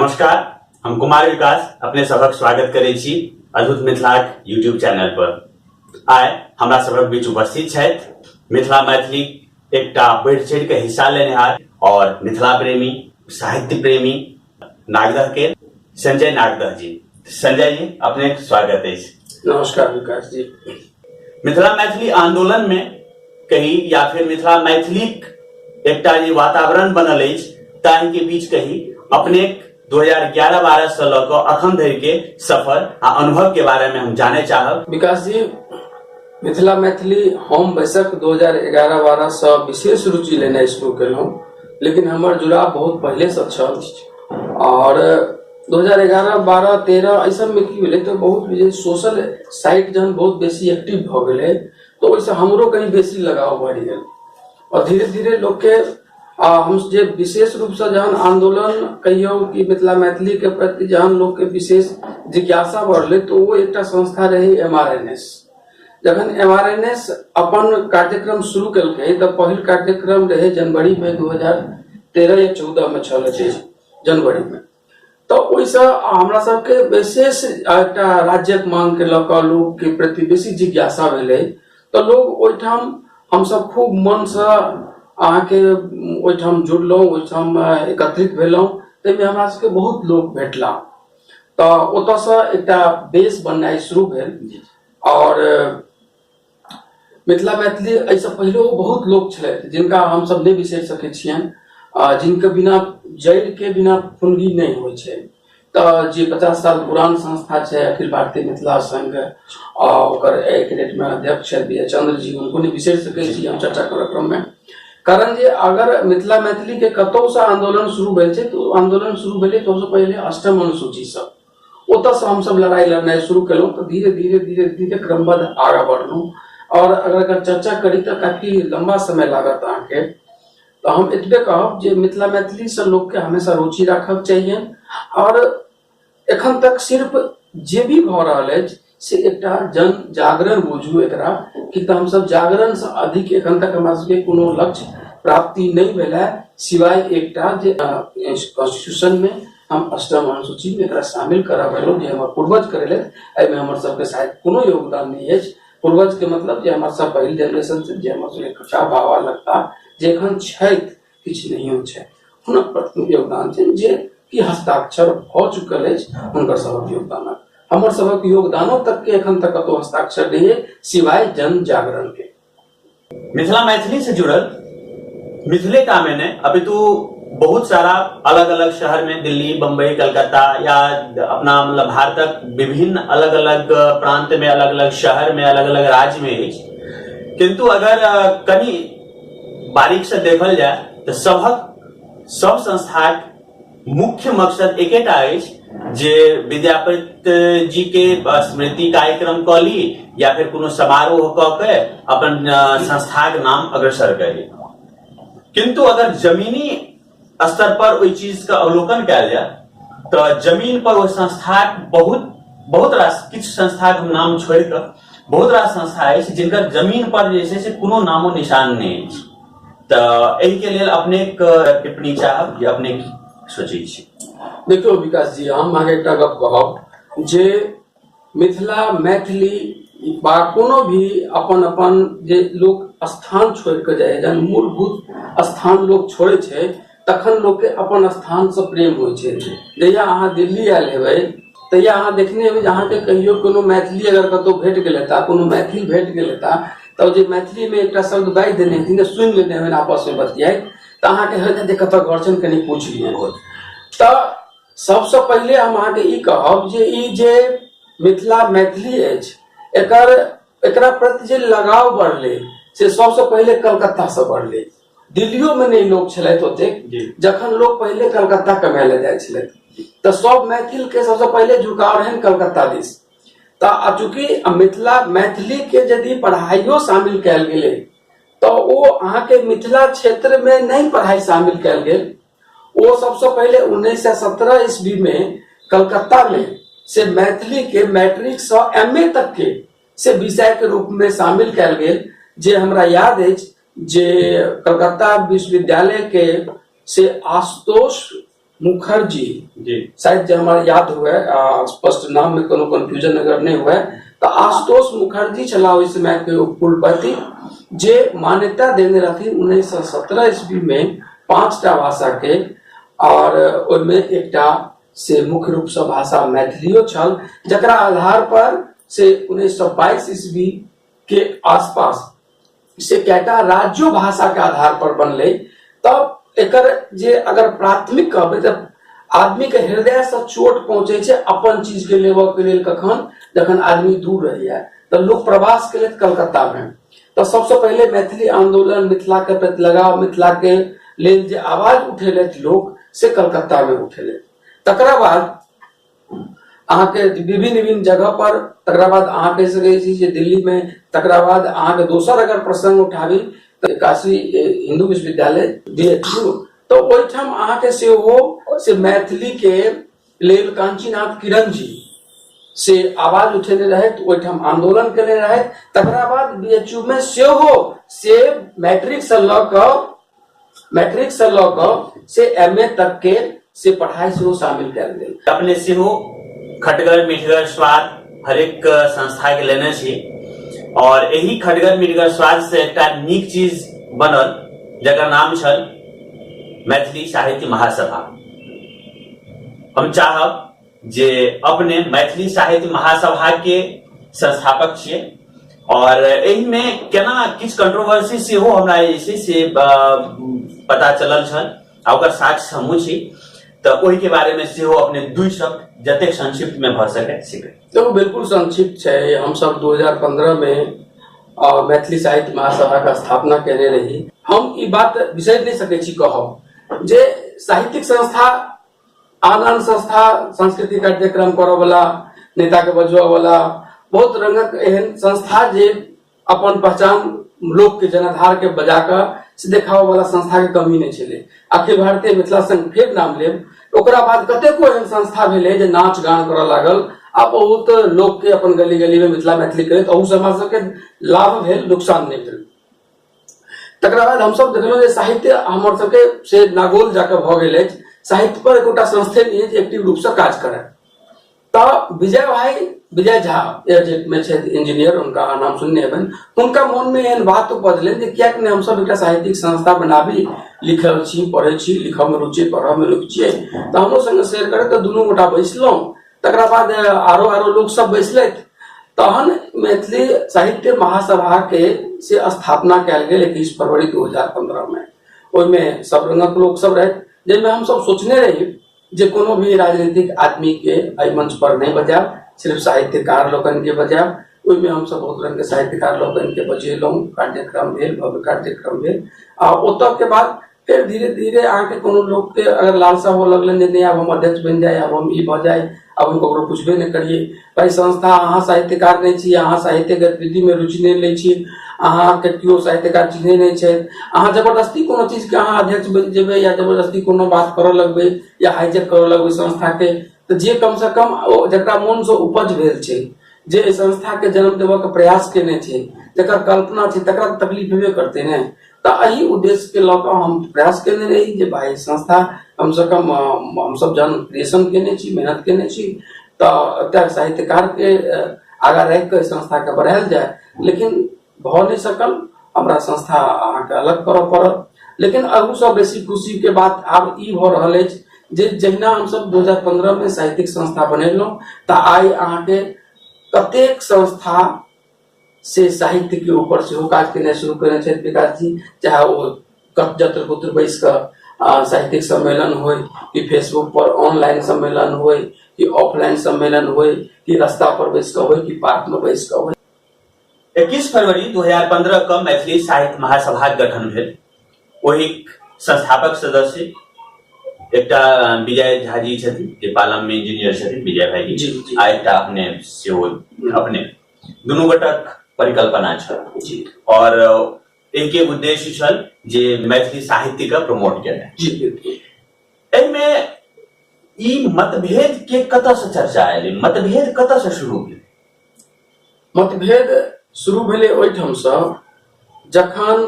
नमस्कार, हम कुमार विकास अपने सबक स्वागत करै छी अद्भुत मिथिलाक यूट्यूब चैनल पर। आइ हमरा सबक बीच उपस्थित छथि मिथिला मैथिली एकटा बढ़ि चढ़ि के हिस्सा लेनिहार और मिथिला प्रेमी, साहित्य प्रेमी नागदह के संजय नागदह जी। संजय जी, अपने स्वागत अछि। नमस्कार विकास जी। मिथिला मैथिली आंदोलन में कही या फिर मिथिला मैथिलीक एकटा जे वातावरण बनल अछि ताहि के बीच कही, अपने 2011-12 से लऽ कऽ अखन धरि के सफर आ अनुभव के बारे में हम जाने चाहब। विकास जी, मिथिला मैथिली हम बैसक 2011-12 से विशेष रुचि लेनाइ शुरू केलहुँ, लेकिन हमर जुड़ाव बहुत पहिले से छल। और 2011, 12, 13 एहि सबमे की भेलै तऽ बहुत जे सोशल साइट जहन बहुत बेसी एक्टिव भऽ गेलै तऽ ओहिसँ हमरो कनि बेसी लगाव बढ़ि गेल। आओर धीरे धीरे लोकके आ हम जे विशेष रूपसँ जहन आन्दोलन कहियौ कि मिथिला मैथिलीके प्रति जहन लोकके विशेष जिज्ञासा बढ़लै तऽ ओ एकटा संस्था रहै एम आर एन एस। जखन एम आर एन एस अपन कार्यक्रम शुरू केलकै तऽ पहिल कार्यक्रम रहै जनवरीमे 2013 या 14 मे छल जनवरीमे। तऽ ओहिसँ हमरा सबके विशेष एकटा राज्यक मांगके लऽ कऽ लोकके प्रति बेसी जिज्ञासा भेलै तऽ लोक ओहिठाम हमसब खूब मनसँ अहाँके ओहिठाम जुड़लहुँ, ओहिठाम एकत्रित भेलहुँ। ताहिमे हमरा सबके बहुत लोक भेटला तऽ ओतऽसँ एकटा बेस बननाइ शुरू भेल। आओर मिथिला मैथिली एहिसँ पहिलो बहुत लोक छलथि जिनका हमसब नहि बिसरि सकै छियनि, जिनके बिना जड़िके बिना फुनगी नहि होइ छै। तऽ जे 50 साल पुरान संस्था छै अखिल भारतीय मिथिला संघ, आ ओकर एक डेटमे अध्यक्ष छथि विजय चंद्र जी, हुनको नहि बिसरि सकै छी हम चर्चा करऽ क्रममे। कारण जे अगर मिथिला मैथिलीके कतहुसँ आन्दोलन शुरू भेल छै तऽ ओ आन्दोलन शुरू भेलै सबसँ पहिले अष्टम अनुसूचीसँ। ओतऽसँ हमसब लड़ाइ लड़नाइ शुरू केलहुँ तऽ धीरे धीरे धीरे धीरे क्रमबद्ध आगाँ बढ़लहुँ। आओर अगर एकर चर्चा करी तऽ काफी लम्बा समय लागत अहाँके। तऽ हम एतबे कहब जे मिथिला मैथिलीसँ लोकके हमेशा रुचि राखक चाहिए। आओर एखन तक सिर्फ जे भी भऽ रहल अछि से एकटा जन जागरण बुझू एकरा कि तऽ हमसब जागरणसँ अधिक एखन तक हमरा सबके कोनो लक्ष्य प्राप्ति नहि भेल है, सिवाय एकटा जे कॉन्स्टिट्यूशनमे हम अष्टम अनुसूचीमे एकरा शामिल करब जे हमर पूर्वज करेलथि। एहिमे हमर सबके शायद कोनो योगदान नहि अछि। पूर्वजके मतलब जे हमर सब पहिल जेनरेशन छै, जे हमर सबके कचा बाबा लगता, जे एखन छथि किछु नहियो छै, हुनक प्रति योगदान छै जे कि हस्ताक्षर भऽ चुकल अछि हुनकर सबक योगदानक। हमर सबक योगदानो तक के एखन तक कतौ हस्ताक्षर नहि अछि सिवाय जन जागरण के। मिथिला मैथिली से जुड़ल मिथिले का में नहीं अपितु बहुत सारा अलग अलग शहर में, दिल्ली, बम्बई, कलकत्ता या अपना मतलब भारतक विभिन्न अलग अलग प्रांत में, अलग अलग शहर में, अलग अलग राज्य में अछि। किंतु अगर कनि बारीक से देखल जाय तो सबहक सब संस्थाक मुख्य मकसद एकेटा अछि जे विद्यापति जी के स्मृति कार्यक्रम कऽ ली या फिर कोनो समारोह कऽ के अपन संस्थाक नाम अग्रसर करी। किंतु अगर जमीनी स्तर पर ओहि चीज के अवलोकन कयल जाय तऽ जमीन पर ओहि संस्थाक बहुत बहुत रास किछु संस्थाक हम नाम छोड़ि कऽ बहुत रास संस्था अछि जिनकर जमीन पर जे छै से कोनो नामो निशान नहि अछि। तऽ एहिके लेल अपनेक टिप्पणी चाहब जे अपने की सोचै छी। देखियौ विकास जी, हम अहाँके एकटा गप कहब जे मिथिला मैथिली बा कोनो भी अपन अपन जे लोक स्थान छोड़ि कऽ जाइ, जहन मूलभूत स्थान लोक छोड़ै छै तखन लोकके अपन स्थानसँ प्रेम होइ छै। जहिया अहाँ दिल्ली आयल हेबै तहिया अहाँ देखने हेबै जे अहाँके कहियो कोनो मैथिली अगर कतहु भेट गेल हेता, कोनो मैथिल भेट गेल हेता, तऽ जे मैथिलीमे एकटा शब्द बाजि देने हेथिन, सुनि लेने हेबनि आपसमे बतियाइत, तऽ अहाँके होइत जे कतऽ घर छनि कनि पूछि लियनि। तऽ सबसँ पहिले हम अहाँके ई कहब जे ई जे मिथिला मैथिली अछि एकर एकरा प्रति जे लगाव बढ़लै से सबसँ पहिले कलकत्तासँ बढ़लै। दिल्लियोमे नहि लोक छलथि ओतेक। जखन लोक पहिले कलकत्ता कमाय लए जाइ छलथि तऽ सब मैथिलके सबसँ पहिले झुकाव रहनि कलकत्ता दिस। तऽ चूँकि मिथिला मैथिलीके यदि पढ़ाइयो शामिल कयल गेलै तऽ ओ अहाँके मिथिला क्षेत्रमे नहि पढ़ाइ शामिल कयल गेल। ओ सबसँ पहिले 1917 ईस्वीमे कलकत्तामे से मैथिलीके मैट्रिकसँ एम ए तकके से विषयके रूपमे शामिल कयल गेल। जे हमरा याद अछि जे कलकत्ता विश्वविद्यालय के से आशुतोष मुखर्जी जी शायद जे हमरा याद हुए, स्पष्ट नाम में कोनो कंफ्यूजन अगर नहीं हुए, तऽ आशुतोष मुखर्जी छलाह ओहि समय के उपकुलपति, जे मान्यता देने रहथिन 1917 ईस्वी में 5टा भाषा के, और ओहिमे एकटा से मुख्य रूप से भाषा मैथिलियो छल, जकरा आधार पर से 1922 ईस्वी के आसपास से कएटा राज्यो भाषा के आधार पर बनलै। तब एकर जे अगर प्राथमिक कहबै तऽ आदमी के हृदय से चोट पहुंचे छै अपन चीज के लेबऽ के लेल कखन, जखन आदमी दूर रहैया। तऽ लोक प्रवास केलथि कलकत्ता में, तऽ सबसे पहिले मैथिली आंदोलन, मिथिला के प्रति लगाव, मिथिला के लेल जे आवाज उठेलथि लोक, से कलकत्ता में उठेलथि। तकरा बाद अहाँके विभिन्न विभिन्न जगह पर, तकरा बाद अहाँ कहि सकै छी जे दिल्ली में, तकरा बाद अहाँके दोसर अगर प्रसंग उठाबी तऽ काशी हिंदू विश्वविद्यालय BHU, तऽ ओहिठाम अहाँके सेहो से मैथिली के लेल कांचीनाथ किरण जी से आवाज उठेने रहथि, ओहिठाम आंदोलन केने रहथि। तकरा बाद BHU में सेहो से मैट्रिक से लऽ कऽ से एम ए तक के से पढ़ाई सेहो शामिल कयल गेल। अपने सेहो खटगर मिठगर स्वाद हरेक संस्था के लेने छी, और एही खटगर मिठगर स्वाद से एकटा नीक चीज बनल जकर नाम छल मैथिली साहित्य महासभा। हम चाहब जे अपने मैथिली साहित्य महासभा के संस्थापक छियै, और एहिमे केना किछु कंट्रोवर्सी सेहो हमरा जे छै से पता चलल छल, आ ओकर साक्ष्य हमहूँ छी, तऽ ओहिके बारेमे सेहो अपने 2 शब्द जतेक संक्षिप्तमे भऽ सकै से कही। देखो, बिल्कुल संक्षिप्त छै। हमसब 2015 में मैथिली साहित्य महासभा के स्थापना केने रही। हम ई बात बिसरि नहि सकै छी कहब जे साहित्यिक संस्था, आन आन संस्था, सांस्कृतिक कार्यक्रम करऽ वाला, नेता के बजबऽ वाला, बहुत रंगक एहन संस्था जे अपन पहचान लोक के जनाधार के बजा कऽ से देखाबऽ वाला संस्था के कमी नहि छलै। अखिल भारतीय मिथिला संघ फेर नाम लेब, ओकरा बाद कतेको एहन संस्था भेलै जे नाच गान करऽ लागल आ बहुत लोक के अपन गली गली में मिथिला मैथिली करैत, अहू से हमरा सबके लाभ भेल, नुकसान नहि भेल। तकरा बाद हमसब देखलहुँ जे साहित्य हमर सबके से नागोल जाकऽ भऽ गेल अछि, साहित्य पर एकोटा संस्थे नहि अछि जे एक्टिव रूपसँ काज करय। तऽ विजय भाई, विजय झा एयरजेट में छथि इंजीनियर, हुनका नाम सुनने हेबनि, हुनका मोन में एहन बात उपजलनि जे किएक नहि हमसब एकटा साहित्यिक संस्था बनाबी, लिखल छी, पढ़ै छी, लिखऽ में रुचि, पढ़ऽ में रुचि अइ, तऽ हमरो संगे शेयर करैत, तऽ दुनू गोटा बैसलहुँ। तकरा बाद आरो आरो लोक सब बैसलथि, तहन मैथिली साहित्य महासभा के से स्थापना कयल गेल 21 फरवरी 2015 में। ओहिमे सब रंगक लोक सब रहथि, जाहिमे हमसब सोचने रही जे कोनो भी राजनीतिक आदमी के एहि मंच पर नहि बजायब, सिर्फ साहित्यकार लोकनि के बजायब। ओहिमे हमसब बहुत रंग के साहित्यकार लोकनि के बजेलहुँ, कार्यक्रम भेल, भव्य कार्यक्रम भेल। आ ओतऽ के बाद फेर धीरे धीरे अहाँके कोनो लोक के अगर लालसा हुअ लगलनि जे नहि आब हम अध्यक्ष बनि जाय, आब हम ई भऽ जाय, आब हम ककरो पुछबे नहि करियै। भाई संस्था, अहाँ साहित्यकार नहि छी, अहाँ साहित्य गतिविधि में रुचि नहि लै छी, अहाँके केओ साहित्यकार चिन्है नहि छै, अहाँ जबरदस्ती कोनो चीजके अहाँ अध्यक्ष बनि जेबै या जबरदस्ती कोनो बात करऽ लगबै या हाईजैक करऽ लगबै संस्थाके, तऽ जे कम से कम ओ जकरा मोनसँ उपज भेल छै, जे एहि संस्थाके जन्म देबऽके प्रयास केने छै, जकर कल्पना छै, तकरा तकलीफ हेबे करतै ने। तऽ एहि उद्देश्य के लऽ कऽ हम प्रयास केने रही जे भाई संस्था कम से कम हमसब जहन क्रिएशन केने छी, मेहनत केने छी, तऽ एकटा साहित्यकार के आगाँ राखि कऽ संस्था के बढ़ायल जाय, लेकिन भऽ नहि सकल। हमरा संस्था अहाँके अलग करऽ पड़ल। लेकिन एहूसँ बेसी खुशी के बात आब ई भऽ रहल अछि जे जहिना हमसब 2015 में साहित्यिक संस्था बनेलहुँ, तऽ आइ अहाँके कतेक संस्था से साहित्य के ऊपर सेहो काज केनाइ शुरू केने छथि विकास जी, चाहे ओ जत्र कुत्र बैस कऽ साहित्यिक सम्मेलन होइ कि फेसबुक पर ऑनलाइन सम्मेलन होइ कि ऑफलाइन सम्मेलन होइ कि रास्ता पर बैस कऽ होइ कि पार्क में बैस कऽ होइ। 21 फरवरी 2015 के मैथिली साहित्य महासभा के गठन भेल। ओहि संस्थापक सदस्य एकटा विजय झा जी छथिन जे पालम में इंजीनियर छथिन, विजय भाई जी, आ एकटा अपने सेहो, अपने दुनू गोटक परिकल्पना छल जी। और एहिके उद्देश्य छल जे मैथिली साहित्य के प्रमोट केनाइ। जी बिल्कुल। एहिमे ई मतभेद के कतऽ से चर्चा एलै, मतभेद कतऽ से शुरू भेलै? मतभेद शुरू भेलै ओहिठामसँ जखन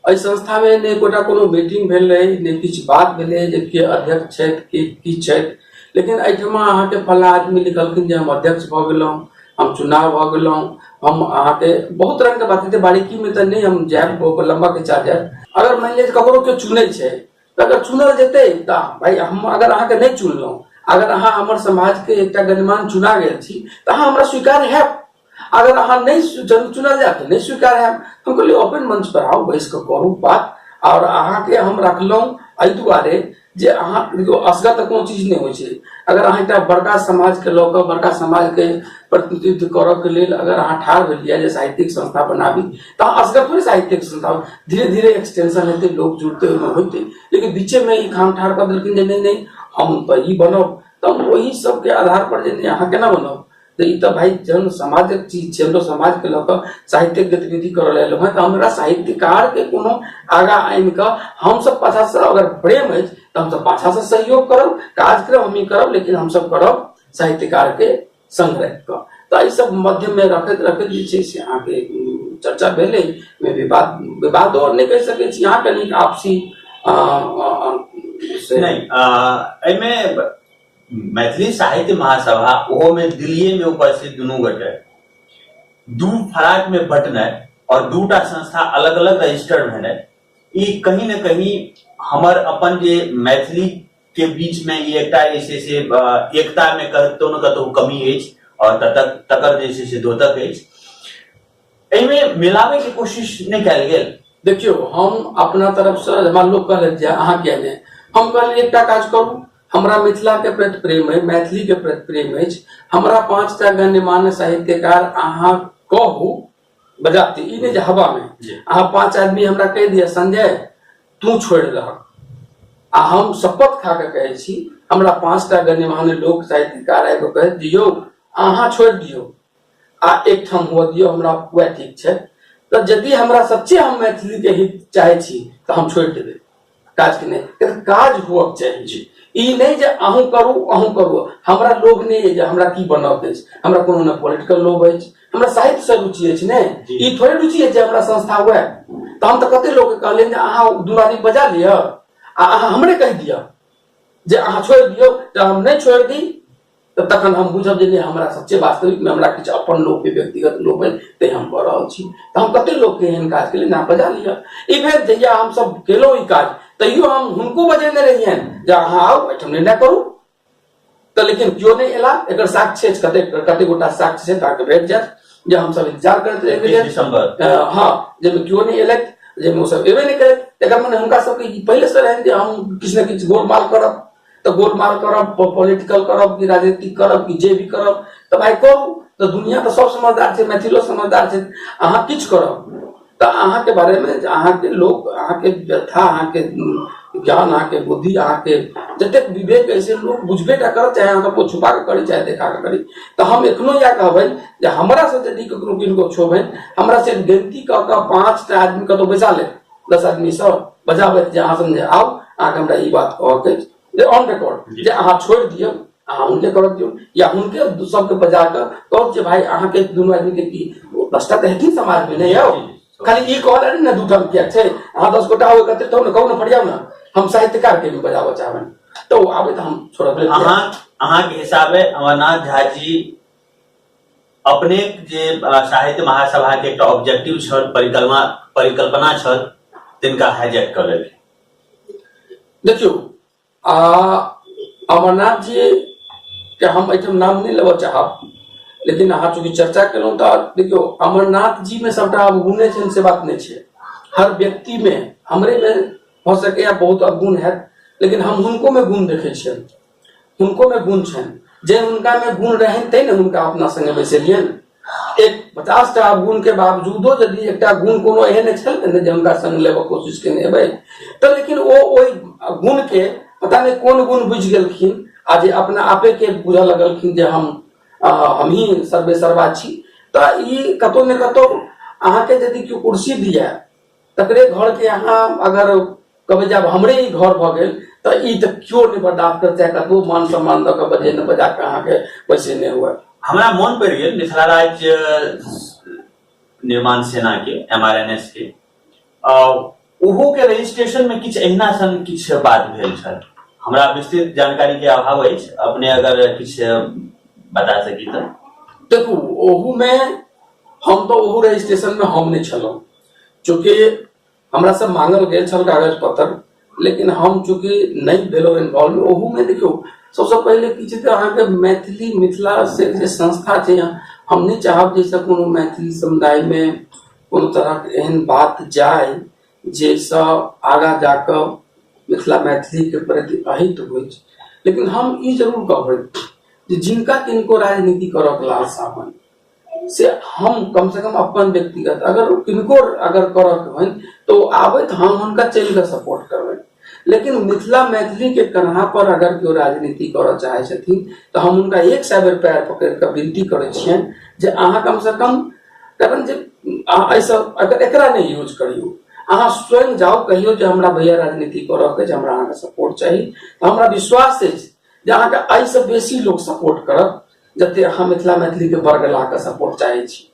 एहि संस्थामे नहि एकोटा कोनो मीटिंग भेल रहै, नहि किछु बात भेलै जे के अध्यक्ष छथि के की छथि। लेकिन एहिठमा अहाँके फल्लाँ आदमी लिखलखिन जे हम अध्यक्ष भऽ गेलहुँ, हम चुनाव भऽ गेलहुँ, हम अहाँके बहुत रंगके बात हेतै। बारीकीमे तऽ नहि हम जायब, बहुत लम्बा खिंचा जायब। अगर मानि लिअ ककरो केओ चुनै छै तऽ अगर चुनल जेतै तऽ भाइ हम अगर अहाँके नहि चुनलहुँ, अगर अहाँ हमर समाजके एकटा गणमान्य चुना गेल छी तऽ अहाँ हमरा स्वीकार हैब। अगर अहाँ नहि चुनल जायब तऽ नहि स्वीकार हैब। हम कहलियै ओपन मंच पर आउ, बैस कऽ करू बात। आओर अहाँके हम रखलहुँ एहि दुआरे जे अहाँ देखियौ असगर तऽ कोनो चीज नहि होइ छै। अगर अहाँ एकटा बड़का समाजके लऽ कऽ बड़का समाजके प्रतिनिधित्व करऽके लेल अगर अहाँ ठाढ़ भेलियै जे साहित्यिक संस्था बनाबी तऽ अहाँ असगर थोड़े साहित्यिक संस्था, धीरे धीरे एक्सटेंशन हेतै, लोक जुड़तै, ओहिमे होतै। लेकिन बीचेमे ई खाम ठाढ़ कऽ देलखिन जे नहि नहि हम तऽ ई बनब, तऽ ओहि सबके आधार पर जे नहि अहाँ केना बनब, तऽ ई तऽ भाइ जन समाजक चीज छै। हम तऽ समाजके लऽ कऽ साहित्यिक गतिविधि करऽ लेल एलहुँ हेँ, तऽ हमरा साहित्यकारके कोनो आगाँ आनि कऽ हमसब पाछाँसँ अगर प्रेम अछि तऽ हमसब पाछाँसँ सहयोग करब, कार्यक्रम हमही करब, लेकिन हमसब करब साहित्यकारके संग राखि कऽ। तऽ एहि सब मध्यमे रखैत रखैत जे छै से अहाँके चर्चा भेलै, विवाद विवादो नहि कहि सकै छी अहाँ, कनिक आपसी नहि। एहिमे मैथिली साहित्य महासभा ओहोमे दिल्लीए में उपस्थित दुनू गोटे दू फराक में बटनाइ और दूटा संस्था अलग अलग रजिस्टर्ड भेनाइ, ई कहीं न कहीं हमर अपन जे मैथिली के बीच में ई एकटा जे छै से एकता में कतौ न कतौ कमी अछि और ततक तकर जे छै से द्योतक अछि। एहिमे मिलाबै के कोशिश नहि कयल गेल। देखियौ, हम अपना तरफ से हमरा लोक कहलथि जे अहाँ किया नहि, हम कहलियै एकटा काज करू, हमरा मिथिला के प्रति प्रेम अछि, मैथिली के प्रति प्रेम अछि, हमरा 5टा गण्यमान्य साहित्यकार अहाँ कहू बजाते, ई नहि जे हवा में अहाँ 5 आदमी हमरा कहि दिअ संजय तू छोड़ि दहक, आ हम शपथ खा कऽ कहै छी हमरा 5टा गण्यमान्य लोक साहित्यकार आबि कऽ कहैत जे यौ अहाँ छोड़ि दियौ आ एकठाम हुअ दियौ, हमरा वएह ठीक छै। तऽ यदि हमरा सच्चे हम मैथिली के हित चाहै छी तऽ हम छोड़ि देबै काज के नहि, एकर काज हुअक चाही। ई नहि जे अहूँ करू अहूँ करू, हमरा लोभ नहि अछि जे हमरा की बनब अछि, हमरा कोनो ने पॉलिटिकल लोभ अछि, हमरा साहित्य से रुचि अछि ने, ई थोड़े रुचि अछि जे हमरा संस्था हुए। तऽ हम तऽ कते लोकके कहलियनि जे अहाँ दुनू आदमी बजा लिअ आ अहाँ हमरे कहि दिअ जे अहाँ छोड़ि दियौ, जब हम नहि छोड़ि दी तऽ तखन हम बुझब जे नहि हमरा सच्चे वास्तविकमे हमरा किछु अपन लोकके व्यक्तिगत लोभ अछि तैं हम कऽ रहल छी। तऽ हम कते लोकके एहन काज केलियै ना बजा लिअ। इवेन जहिया हमसब केलहुँ ई काज तैयो हम हुनको बजेने रहियनि जे अहाँ आउ एहिठाम निर्णय करू, तऽ लेकिन केओ नहि एला। एकर साक्ष्य अछि, कते कते गोटा साक्ष्य छै अहाँके भेट जायत जे हमसब इंतजार करैत रहि गेलियै। हँ, जाहिमे केओ नहि एलथि, जाहिमे ओसब एबे नहि करैत, एकर मने हुनका सबके ई पहिलेसँ रहनि जे हम किछु ने किछु गोलमाल करब। तऽ गोलमाल करब, पॉलिटिकल करब कि राजनीतिक करब कि जे भी करब, तऽ भाइ करू। तऽ दुनिया तऽ सब समझदार छै, मैथिलो समझदार छै। अहाँ किछु करब तऽ अहाँके बारेमे अहाँके लोक, अहाँके व्यथा, अहाँके ज्ञान, अहाँके बुद्धि, अहाँके जतेक विवेक अछि से लोक बुझबे टा करत, चाहे अहाँ ककरो छुपा कऽ करी चाहे देखा कऽ करी। तऽ हम एखनो इएह कहबै जे हमरा से यदि ककरो किनको क्षोभ अछि, हमरा से गिनती कऽ कऽ 5टा आदमी कतहु बैसा लेत, 10 आदमी सब बजाबैत जे अहाँ समझे आउ, अहाँके हमरा ई बात कहऽके अछि जे ऑन रिकॉर्ड जे अहाँ छोड़ि दियौ, अहाँ हुनके करऽ दियौ या हुनके सबके बजा कऽ कहब जे भाइ अहाँके दुनू आदमीके की 10टा तऽ हेथिन समाजमे, नहि यौ खाली ई कहल ने 2टा किया छै, अहाँ 10 गोटा आउ एकत्रित हो ने, कहू ने, फरियाउ ने, हम साहित्यकारके भी बजाबऽ चाहबनि, तऽ ओ आबै तऽ हम छोड़ब। अहाँके हिसाबे अमरनाथ झा जी अपने जे साहित्य महासभा के एकटा ऑब्जेक्टिव छल, परिकल्पना छल, तिनका हाईजैक कऽ लेलखिन। देखियौ, अमरनाथ जी के हम एहिठाम नाम नहि लेबऽ चाहब, लेकिन अहाँ चूँकि चर्चा केलहुँ तऽ देखियौ अमरनाथ जी में सबटा अवगुणे छनि से बात नहि छै। हर व्यक्ति में, हमरे में भऽ सकैए बहुत अवगुण हैत, लेकिन हम हुनको में गुण देखै छियनि, हुनको में गुण छनि। जे हुनका में गुण रहनि तै ने हुनका अपना संगे बैसेलियनि। एक 50टा अवगुण के बावजूदो यदि एकटा गुण कोनो एहन छल ने जे हुनका संग लेबऽ कोशिश केने हेबै तऽ, लेकिन ओ ओहि गुण के पता नहि कोन गुण बुझि गेलखिन आ जे अपना आपे के बुझऽ लगलखिन जे हमही सर्वे सर्वा छी। तऽ ई कतौ ने कतौ अहाँके यदि केओ कुर्सी दिए तकरे घर के अहाँ अगर कहबै जे आब हमरे ई घर भऽ गेल, तऽ ई तऽ केओ नहि बर्दाश्त करत, चाहे कतबो मान सम्मान दऽ कऽ बजे बजा कऽ अहाँके बैसेने हुए। हमरा मोन पड़ि गेल मिथिला राज्य निर्माण सेना के, MRNS के, ओहो के रजिस्ट्रेशन में किछु एहिना सन किछु बात भेल छल। हमरा विस्तृत जानकारी के अभाव अछि, अपने अगर किछु बता सकी तऽ। देखू, ओहू में हम तऽ ओहू रजिस्ट्रेशन में हम नहि छलहुँ, चूँकि हमरा से मांगल गेल छल कागज पत्र, लेकिन हम चूँकि नहि भेलहुँ इन्वॉल्व ओहू में। देखियौ, सबसँ पहिले की छै तऽ अहाँके मैथिली मिथिला से जे संस्था छै, हम नहि चाहब जाहिसँ कोनो मैथिली समुदायमे कोनो तरहक एहन बात जाय जाहिसँ आगाँ जाकऽ मिथिला मैथिलीके प्रति अहित होइ। लेकिन हम ई जरूर कहबै जे जिनका किनको राजनीति करऽके लालसा होनि, से हम कम से कम अपन व्यक्तिगत अगर किनको अगर करऽके होइन तऽ ओ आबथि, हम हुनका चलि कऽ सपोर्ट करबनि। लेकिन मिथिला मैथिली के कन्हा पर अगर केओ राजनीति करऽ चाहै छथिन तऽ हम हुनका 100 बेर पैर पकड़ि कऽ विनती करै छियनि जे अहाँ कम से कम, कारण जे एहिसँ अगर एकरा नहि यूज करियौ, अहाँ स्वयं जाउ, कहियौ जे हमरा भैया राजनीति करऽ के, हमरा अहाँके सपोर्ट चाही, तऽ हमरा विश्वास अछि जे अहाँके एहिसँ बेसी लोक सपोर्ट करत जते अहाँ मिथिला मैथिलीके वर्ग ला कऽ सपोर्ट चाहै छी।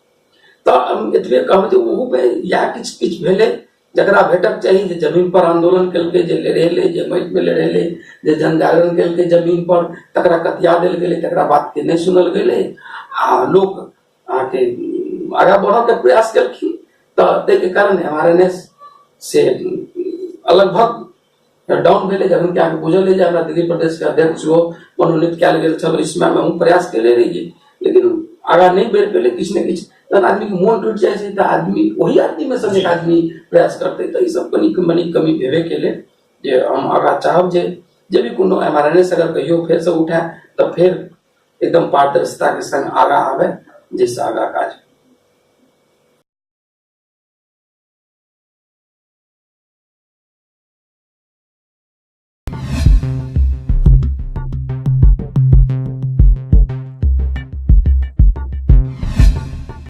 तऽ हम एतबे कहब जे ओहूमे इएह किछु किछु भेलै। जकरा भेटक चाही, जे जमीन पर आंदोलन केलकै, जे लड़ेलै, जे माटिमे लड़ेलै, जे जनजागरण केलकै जमीन पर, तकरा कतिया देल गेलै, तकरा बातके नहि सुनल गेलै आ लोक अहाँके आगाँ बढ़ऽके प्रयास केलखिन। तऽ ताहिके कारण एम आर एन एस से लगभग डाउन भेलै, जखन कि अहाँके बुझल अइ जे हमरा दिल्ली प्रदेशके अध्यक्ष सेहो मनोनीत कयल गेल छल। ओहि समयमे हम प्रयास केने रहियै, लेकिन आगाँ नहि बढ़ि पेलै। किछु ने किछु तहन आदमीके मोन टूटि जाइ छै, तऽ आदमी ओही आदमीमे सँ एक आदमी प्रयास करतै। तऽ ई सब कनि मनि कमी भेबे केलै, जे हम आगाँ चाहब जे जे भी कोनो एम आर एन एस अगर कहियो फेरसँ उठै तऽ फेर एकदम पारदर्शिताके संग आगाँ आबै, जाहिसँ आगाँ काज।